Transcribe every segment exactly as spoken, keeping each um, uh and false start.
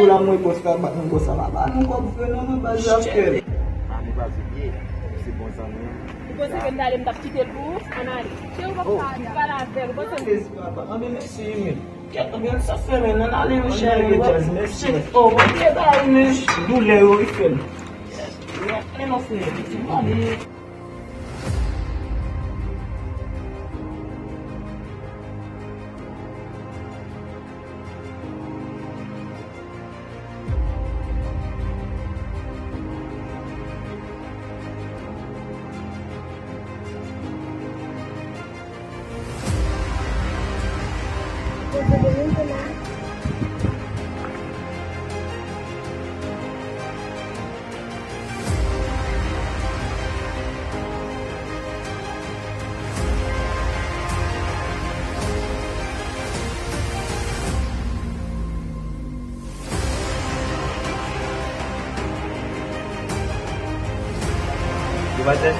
jou la, mwen bòs la, bat mwen bòs la, pa ba nou kòb vre non, mwen baz la fè. Ah, mwen baz ou ye, se bon zanmi. Ou panse ke m t ale, m t ap kite l pou ou? Ann ale. Se ou k ap pale avè l, ou panse. Anbe mèsi wi men. Kèt, anbe sa fè men, ann ale wi cheri. Mèsi. Oh, bon, kèt, ale men. Doulè yo, wi frè m. Men non frè m, ale. Maten.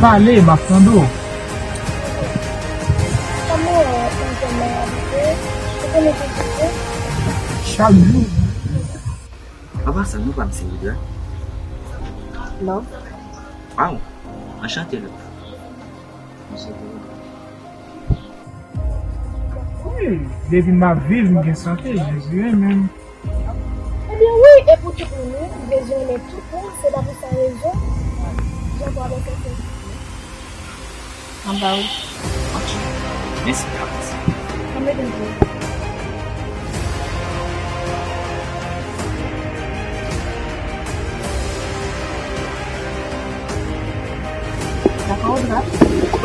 Pale, m ap tande w. Chak jou. Apa sa, nou pa m se Lidra? Non. Waw, anchante, love. Anchante, Lidra. Wi, depi m ap viv, m gen sante, Jezi renmen m. Ebyen wi, e pou tout moun wi, Jezi renmen tout moun, se pa pou sa rezon, Jan Pòl te fè. Anba wi. Ok. Mèsi, Kamis. Anmède m pou. Dakò, Audra.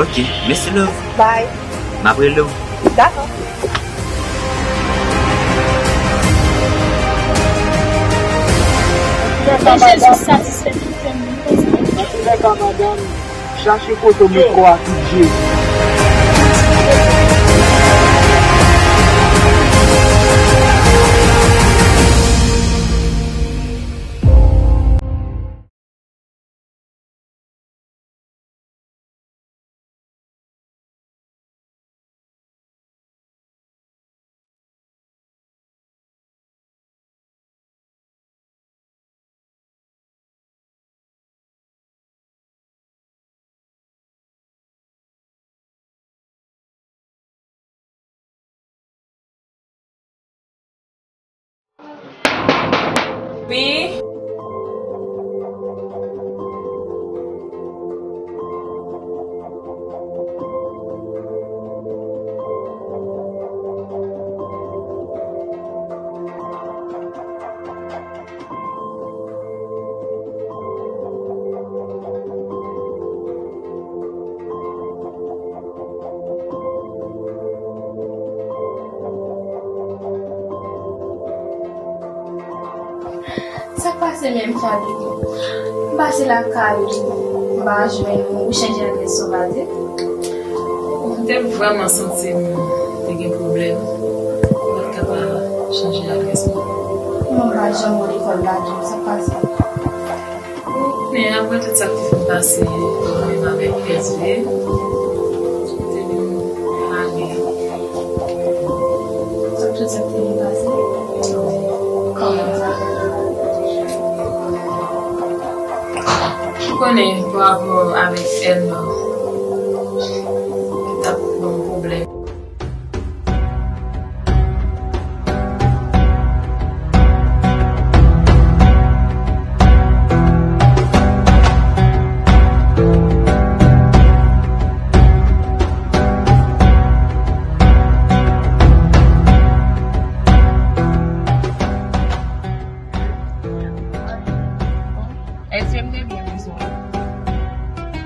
Ok, mèsi, love. Bye. M ap rele w. Dakò. Ke Jezi satisfè tout kè m konsa. Nan tou lè ka, madanm, chache kote w met kò a tout je. Wi. Sa k pase menm, Fadou? M pase lakay ou, m pa jwenn ou, ou chanje adrès sovade? M te vrèman santi m te gen pwoblèm. Mwen pa t ka pa chanje adrès mwen. Mwen pa janm wè lekòl la tou. Sa k pase? Men apre tout sa k te fin pase, menm avèk S V, te vin lage. Apre tout sa k te vin pase? Kòman sa? Ou konnen, pa rapò avèk Elma, li t ap ban m pwoblèm. Èske m te byen bezwen w?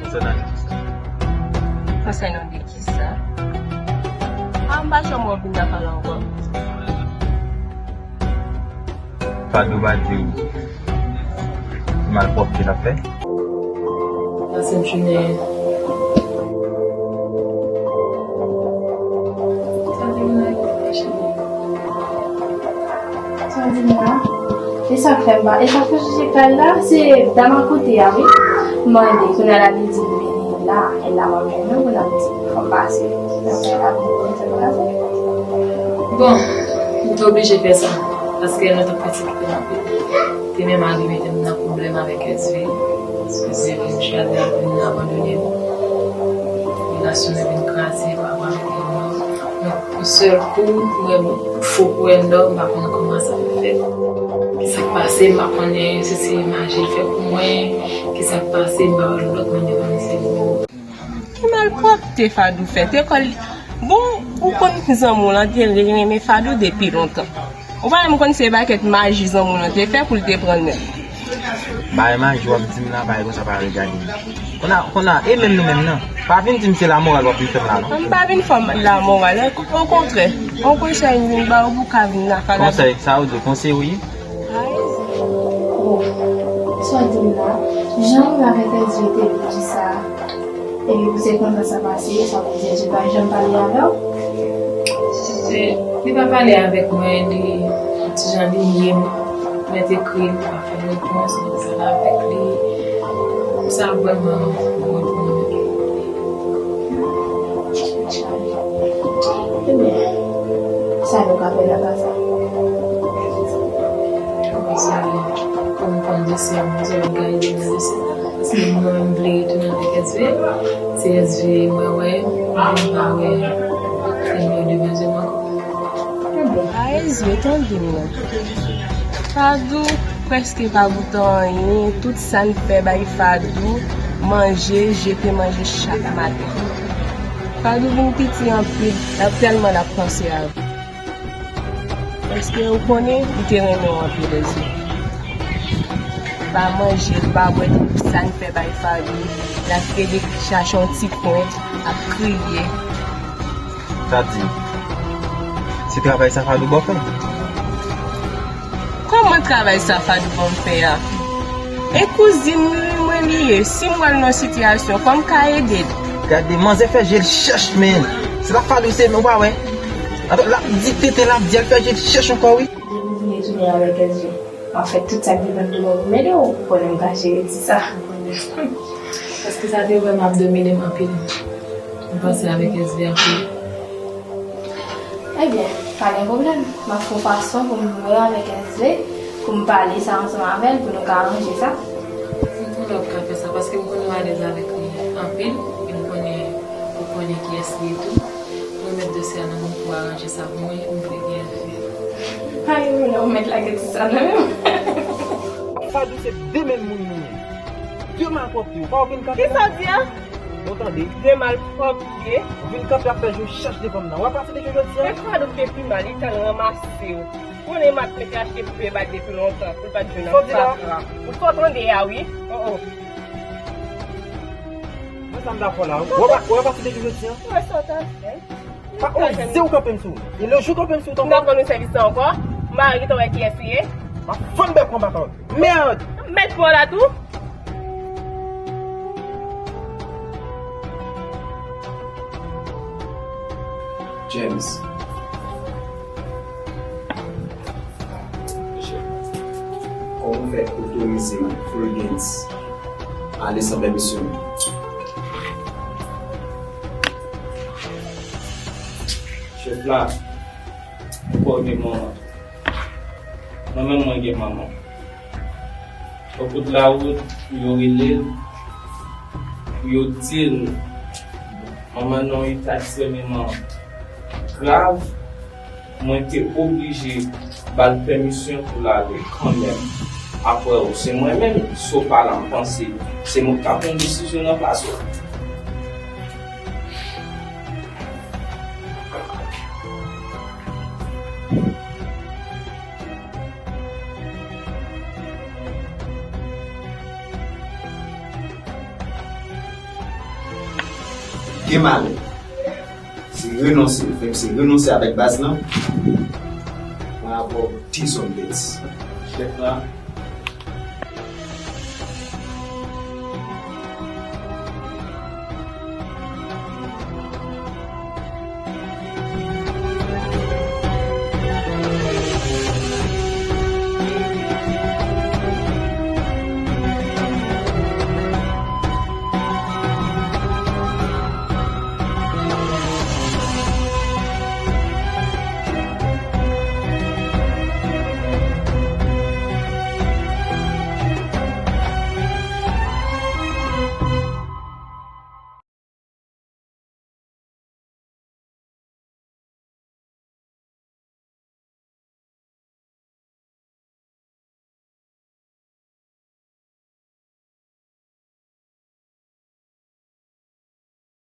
Konsènan de kisa? Konsènan de kisa? A, m pa janm wè w vin nan pale ankò. Fadou pa di w malpwòpte l ap fè? Pase m jounen. Sa vin la, cheri. Sa di m la. E sa k fè m pa, e sa k fè m chèche kay la, se dam a kote a, wi. M mande, kounye a l ap di m, men la, e la mwen menm, pou l ap di, fò m pase. Bon, m te oblije fè sa, paske nou t ap pèsekite m anpil. Te menm arive mete m nan pwoblèm avèk S V, paske S V vin chwazi al vin abandone m. Relasyon nou vin kraze pa rapò avèk Elma. Donk, yon sèl kou, m wè fo kou Elma, m pa konn kòman sa fè fèt. Kisa k pase, m pa konnen si se maji l fè pou mwen, kisa k pase, m pa wè lòt moun yo konn se pou. Ki malpwòpte Fadou fè? Te kòl. Bon, ou konn zanmi w lan te renmen Fadou depi lontan. Ou pa menm konn se pakèt maji zanmi w lan te fè pou l te pran l menm. Bagay maji w ap di m la, bagay konsa pa regade m. Konn a, konn a, e menm nou menm nan. Pa vin di m se lamoral w ap vin fè m la, non. M pa vin fè w lamoral, okontrè. Yon konsèy m vin ba w pou w ka vin lakay la. Konsèy, sa w di, konsèy ou ye? Bon, sa w di m la, jan ou avèk S V te vin di sa, epi pou se konsa sa pase, sa vle di S V pa janm pale avè w? Se, li pa pale avèk mwen, li, ti jan li ye m, mwen te ekri, li pa fè repons, mwen pale avèk li. Sa vrèman gwo pou mwen. Ebyen, sa nou ka fè nan ka sa? Mwen sa, pou m pran dosye a, mwen se òganize nan dosye a. Paske mwen, m vle retounen avèk S V. Se S V mwen wè, mwen pa wè. Se mwen de bezwen mwen. Ebyen, a S V, tande m non. Fadou prèske pa goute anyen, tout sa n fè bay Fadou, manje, jete manje chak maten. Fadou vin piti anpil, l ap tèlman l ap panse avè w. Paske ou konnen, li te renmen w anpil, S V. Li pa manje, li pa bwè, tout sa n fè bay Fadou, l ap rele chache yon ti kwen, ap kriye. Sa di, se travay sa Fadou ba w fè? Kòman travay sa Fadou ban m fè a? E kouzin mwen li ye, si m wè l nan sitiyasyon, kòman m ka ede l? Gade, manzè fè je l chèch, men. Se pa Fadou, se, ou pa wè? Atò, l ap di tenten, l ap di, l fè je l chèch ankò, wi. Depi w vin retounen avèk S V, w ap fè tout sa k depann de mwen pou m ede w. Ou konnen m ka jere ti sa. Paske sa te vrèman ap domine m anpil. M panse avèk S V anpil. Ebyen, pa gen pwoblèm. M ap fè yon fason pou m wè avèk S V, pou m pale sa ansanm avè l, pou nou ka aranje sa. Se tou lè w ka fè sa, paske m konnen w alèz avèk li anpil, e m konnen ou konnen kiyès li ye tou. Remèt dosye a nan men w pou w aranje sa pou mwen, m vle gen S V. Ay, mwen, ou mèt lage ti sa nan men m. Fadou se de menm moun nou ye. De malpwòpte, ou pa okenn kandida. Kisa w di a? Bon, tande. De malpwòpte. Ou vin kanpe ap fè je w chèch devan m nan. W ap pase de je jodi a? E Fadou k te pi mal, li t al ranmase w. Konnen m ap mete achte pye bag depi lontan, pou l pa t jwenn nan fatra. Ou sot tande a, wi. Oh, oh. Mwen sa m ta fè la. W ap, w ap pase de je jodi a? Mwen sot tande. Pa oze ou kanpe m sou. E le jou kanpe m sou, tonton. M ap rann ou sèvis la ankò. M pa gentan wè kiyès li ye. M ap fann bèk ou anba kò. Mèd! Mèd pran la tou. James. Kòman w fè otorize Prudence ale san pèmisyon m? Chèf la, ou konnen manman. Mwen menm, mwen gen manman. Okout lawout, yo rele l, yo di l, manman nan yon eta ekstrèmeman grav, mwen te oblije ba l pèmisyon pou l ale kanmenm. Apre w, se mwen menm, si w pa la, m panse se mwen k ap pran desizyon nan plas ou. Gen malè. Se renonse. Fè m se renonse avèk baz lan. Mwen avè w dezòm bèt. Chèf la,